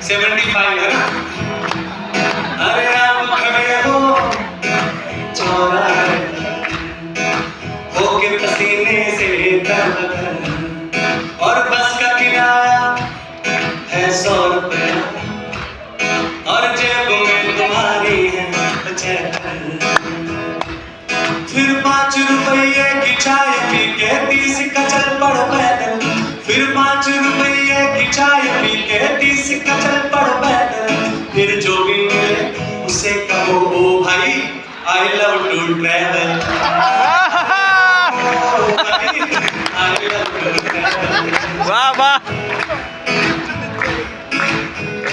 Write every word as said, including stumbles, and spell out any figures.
Seventy five है ना? अरे आप खड़े हो चौराहे, होके पसीने से तरबतर, और बस का किराया है सौ रुपया, और जेब में तुम्हारी है पचहत्तर। फिर पाँच रुपये की चाय पी के तीस का चल पड़ो पैदल। फिर पाँच रुपये की चाय पी के तीस का चल पड़ो पैदल। फिर जो भी मिले उसे कहो, ओ भाई, I love to travel।